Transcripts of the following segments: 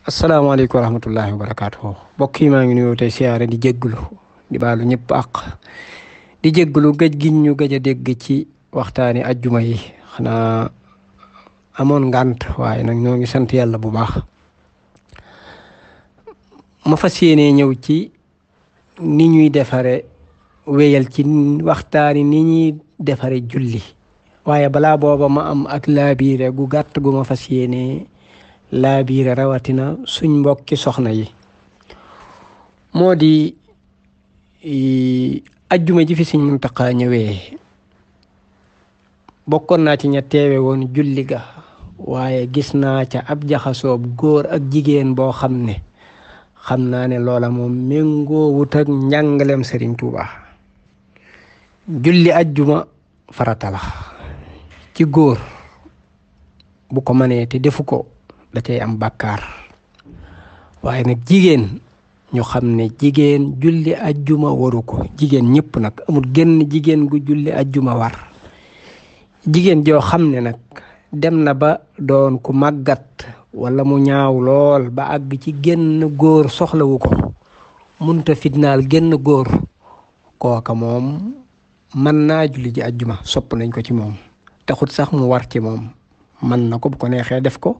asalaamaaleykum wa rahmatullahi wa barakaatuhu mbokk yi maa ngi nuyoo tey siyaare di jégglu di baalu ñëpp àq di jégglu gëj gi ñu gëj a dégg ci waxtaani ajjuma yi xanaa amoon ngànt waaye nag ñoo ngi sant yàlla bu baax. ma fas yéenee ñëw ci ni ñuy defare wéyal ci waxtaani ni ñuy defare julli waaye balaa booba ma am ak laabiire gu gàtt gu ma fas yéenee laabiire rawatina suñ mbokki soxna yi. moo di ajjuma ji fi Sëriñ Muntaxa ñëwee bokkoon naa ci ña teewe woon julli ga waaye gis naa ca ab jaxasoob góor ak jigéen boo xam ne xam naa ne loola moom méngoo wut ak njàngalem Sëriñ Tuuba. julli ajjuma farata la ci góor bu ko mënee te defu ko da cay am bàkkaar waaye nag jigéen ñu xam ne jigéen julli ajjuma waru ko. jigéen ñëpp nag amul genn jigéen gu julli ajjuma war. jigéen joo xam ne nag dem na ba doon ku màggat wala mu ñaaw lool ba àgg ci genn góor soxlawu ko munta fitnaal genn góor kooka moom mën naa julli ji ajjuma sopp nañ ko ci moom taxut sax mu war ci moom mën na ko bu ko neexee def ko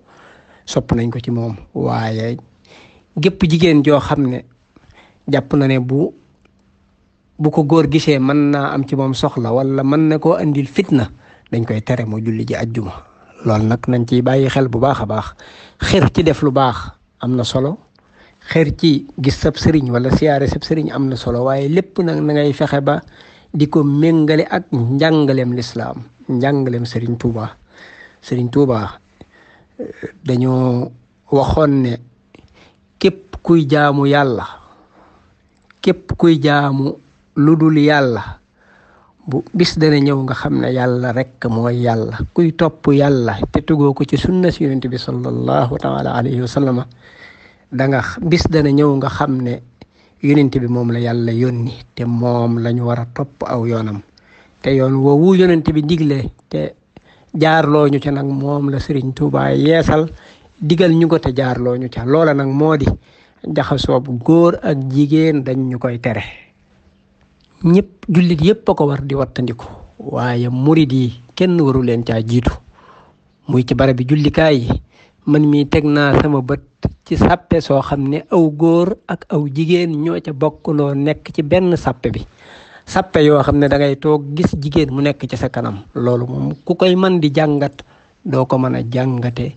sopp nañ ko ci moom. waaye gépp jigéen joo xam ne jàpp na ne bu ko góor gisee mën naa am ci moom soxla wala mën na koo andil fitna dañ koy tere mu julli ji ajjuma. loolu nag nañ ciy bàyyi xel bu baax a baax. xër ci def lu baax am na solo, xër ci gis sab sëriñ wala siyaare sab sëriñ am na solo, waaye lépp nag na ngay fexe ba di ko méngale ak njàngaleem lislaam, njàngaleem Sëriñ Tuuba. Sëriñ Tuuba dañoo waxoon ne képp kuy jaamu yàlla, képp kuy jaamu lu dul yàlla bu bis dana ñëw nga xam ne yàlla rekk mooy yàlla. kuy topp yàlla te tugoo ko ci sunna si yonent bi sallallahu taala alayhi wa sallama bis dana ñëw nga xam ne yonent bi moom la yàlla yónni te moom lañu war a topp aw yoonam. te yoon woowu yonent bi digle te jaarloo ñu ca nag moom la Sëriñ Tuuba yeesal digal ñu ko te jaarloo ñu ca. loola nag moo di jaxasoob góor ak jigéen dañ ñu koy tere. ñëpp jullit yëpp a ko war di wattandiku waaye murid yi kenn waru leen caa jiitu. muy ci barab bi jullikaay yi man mii teg naa sama bët ci sàppe soo xam ne aw góor ak aw jigéen ñoo ca bokkuloo nekk ci benn sàppe bi. sàppe yoo xam ne da ngay toog gis jigéen mu nekk ci sa kanam. loolu moom ku koy mën di jàngat doo ko mën a jàngate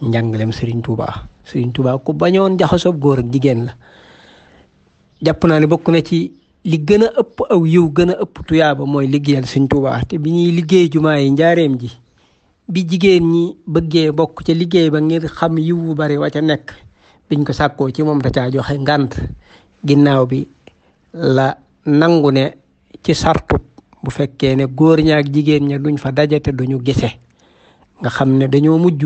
njàngalem Sëriñ Tuuba. Sëriñ Tuuba ku bañoon jaxasoob góor ak jigéen la. jàpp naa ne bokk na ci li gën a ëpp aw yiw gën a ëpp tuyaaba mooy liggéeyal Sëriñ Tuuba. te bi ñuy liggéey jumaa yi njaareem ji bi jigéen ñi bëggee bokk ca liggéey ba ngir xam yiw bu bari wa ca nekk biñ ko sàkkoo ci moom da caa joxe ngànt. ginnaaw bi la nangu ne ci sartu bu fekkee ne góor ña ak jigéen ña duñ fa dajate duñu gise. nga xam ne dañoo mujj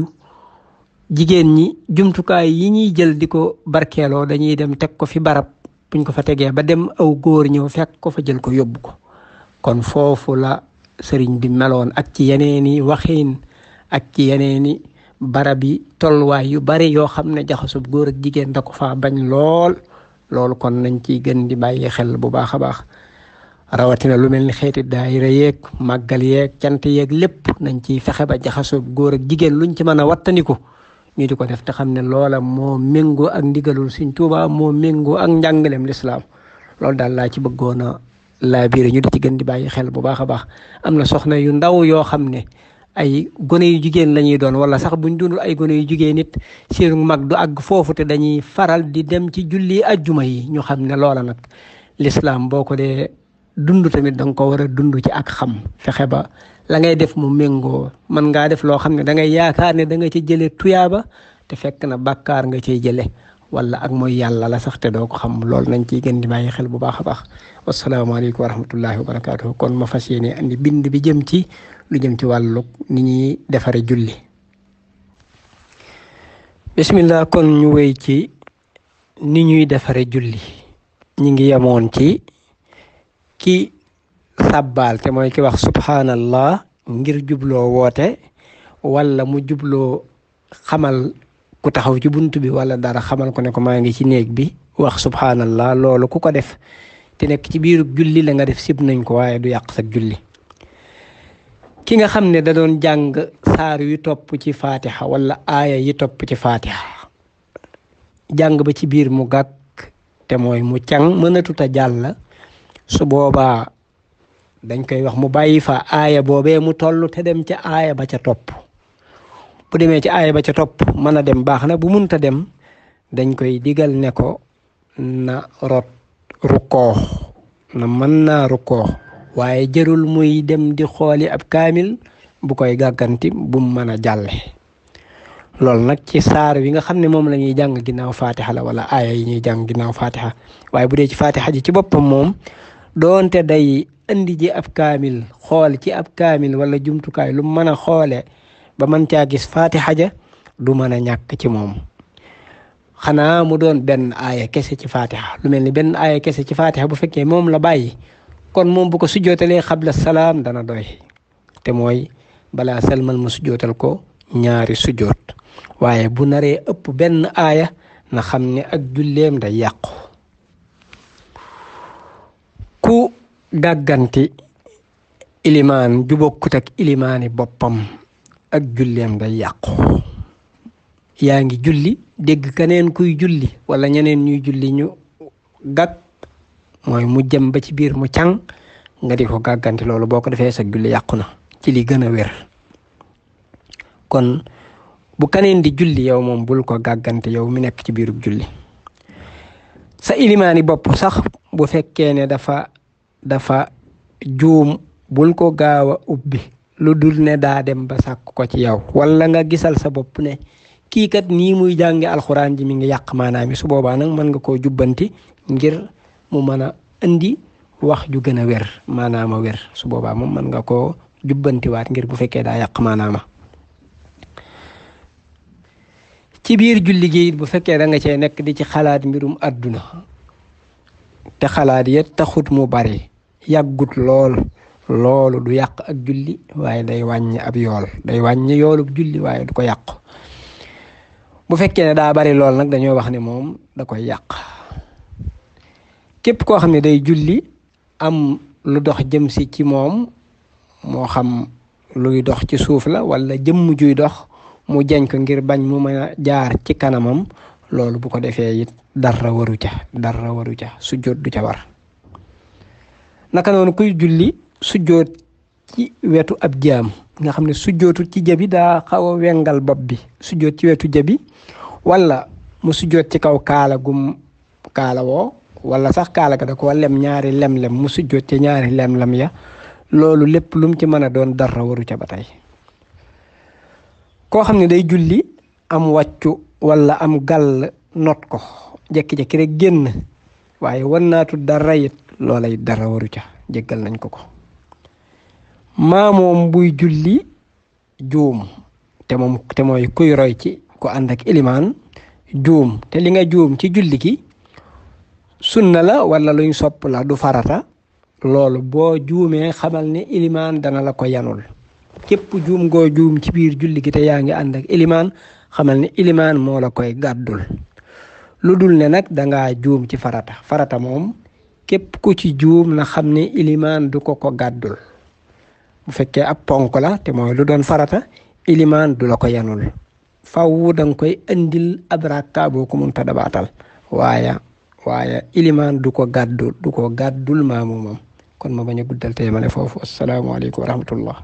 jigéen ñi jumtukaay yi ñuy jël di ko barkeeloo dañuy dem teg ko fi barab buñ ko fa tegee ba dem aw góor ñëw fekk ko fa jël ko yóbbu ko. kon foofu la sëriñ bi meloon ak ci yeneeni waxiin ak ci yeneeni barab yi tolluwaay yu bari yoo xam ne jaxasub góor ak jigéen da ko faa bañ lool. loolu kon nañ ciy gën di bàyyi xel bu baax a baax. rawatina lu mel ni xeeti daayira yeeg màggal yeeg cant yeeg lépp nañ ciy fexe ba jaxasub góor ak jigéen luñ ci mën a wattandiku ñu di ko def te xam ne loola moo méngoo ak ndigalul Sëriñ Tuuba, moo méngoo ak njàngaleem lislaam. loolu daal laa ci bëggoon a laa biire ñu di ci gën di bàyyi xel bu baax a baax. am na soxna yu ndaw yoo xam ne ay gone yu jigéen la ñuy doon wala sax buñ dundul ay gone yu jigéen nit seen mag du àgg foofu te dañuy faral di dem ci julli ajjuma yi. ñu xam ne loola nag lislaam boo ko dee dund tamit danga ko war a dund ci ak xam. fexe ba la ngay def mu méngoo. mën ngaa def loo xam ne da ngay yaakaar ne da nga ci jële tuyaaba te fekk na bàkkaar nga cay jële wala ak mooy yàlla la sax te doo ko xam. loolu nañ ciy gën di bàyyi xel bu baax a baax. wasalaamaaleykum wa rahmatullahi wa barakaatuhu. kon ma fas yéene andi bind bi jëm ci lu jëm ci wàllu ni ñuy defare julli. bismillah. kon ñu wéy ci ni ñuy defare julli. ñi ngi yemoon ci ki sàbbaal te mooy ki wax subhanallah ngir jubloo woote wala mu jubloo xamal ku taxaw ci buntu bi wala dara xamal ko ne ko maa ngi ci néeg bi wax subhanallah loolu ku ko def te nekk ci biiru julli la nga def sib nañ ko waaye du yàq sa julli. ki nga xam ne da doon jàng saar yu topp ci fatiha wala aaya yi topp ci fatiha jàng ba ci biir mu gàkk te mooy mu càng mënatut a jàll, su boobaa dañ koy wax mu bàyyi fa aaya boobee mu toll te dem ca aaya ba ca topp. bu demee ci aaya ba ca topp mën a dem baax na, bu munta dem dañ koy digal ne ko na rot rukkoo na mën naa rukkoo, waaye jërul muy dem di xooli ab kaamil bu koy gàgganti bu mu mën a jàlle. loolu nag ci saar wi nga xam ne moom la ñuy jàng ginnaaw fatiha la wala aaya yi ñuy jàng ginnaaw fatiha. waaye bu dee ci fatiha ji ci boppam moom doonte day indi ji ab kaamil xool ci ab kaamil wala jumtukaay lu mën a xoole ba mën caa gis fatiha ja du mën a ñàkk ci moom, xanaa mu doon benn aaya kese ci fatiha. lu mel ni benn aaya kese ci fatiha bu fekkee moom la bàyyi kon moom bu ko sujjootalee xabla salaam dana doy, te mooy balaa salmal mu sujjootal ko ñaari sujjoot. waaye bu naree ëpp benn aaya na xam ne ak julleem day yàqu. ku gàgganti ilimaan ju bokkut ak ilimaani boppam ak julleem day yàqu. yaa ngi julli dégg keneen kuy julli wala ñeneen ñuy julli ñu gàgg, mooy mu jëm ba ci biir mu càng nga di ko gàgganti, loolu boo ko defee sa julli yàqu na ci li gën a wér. kon bu keneen di julli yow moom bul ko gàggante yow mi nekk ci biirub julli. sa ilimaani bopp sax bu fekkee ne dafa juum bul ko gaaw a ubbi lu dul ne daa dem ba sàkk ko ci yow, wala nga gisal sa bopp ne kii kat nii muy jànge alxuraan ji mi ngi yàq maanaam su boobaa nag mën nga koo jubbanti ngir mu mën a indi wax ju gën a wér maanaama wér. su boobaa moom mën nga koo jubbantiwaat ngir bu fekkee daa yàq maanaama. ci biir julli gi bu fekkee da nga cee nekk di ci xalaat mbirum àdduna te xalaat ya taxut mu bari yàggut loolu du yàq ak julli waaye day wàññi ab yool, day wàññi yoolub julli waaye du ko yàq. bu fekkee ne daa bari lool nag dañoo wax ne moom da koy yàq. képp koo xam ne day julli am lu dox jëm si ci moom, moo xam luy dox ci suuf la wala jëmm juy dox mu jañ ko ngir bañ mu mën a jaar ci kanamam, loolu bu ko defee it dara waru ca sujjóot du ca war. naka noonu kuy julli sujjóot ci wetu ab jaam nga xam ne sujjóotu ci jabi daa xaw a wengal bopp bi, sujjóot ci wetu jabi wala mu sujjóot ci kaw kaala gum kaala woo, wala sax kaala ga da ko lem ñaari lem-lem mu sujjóot ci ñaari lem-lem ya, loolu lépp lum ci mën a doon dara waru ca ba tey. koo xam ne day julli am wàccu wala am gàll not ko jekki-jekki rek génn waaye wan naatu dara it loolay dara waru ca, jéggal nañ ko. maamoom buy julli juum te mooy kuy roy ci ku ànd ak ilimaan juum, te li nga juum ci julli gi sunna la wala luñ sopp la du farata, loolu boo juumee xamal ne ilimaan dana la ko yanul. képp juum goo juum ci biir julli gi te yaa ngi ànd ak ilimaan xamal ne ilimaan moo la koy gàddul. lu dul ne nag dangaa juum ci farata moom képp ku ci juum na xam ne ilimaan du ko gàddul. bu fekkee ab ponk la te mooy lu doon farata, ilimaan du la ko yanul, faw danga koy indil ab rakka boo ko munta dabaatal, waaye ilimaan du ko gàddul maamumam. kon ma bañ a guddal te yemale foofu. assalaamu aleykum wa rahmatullah.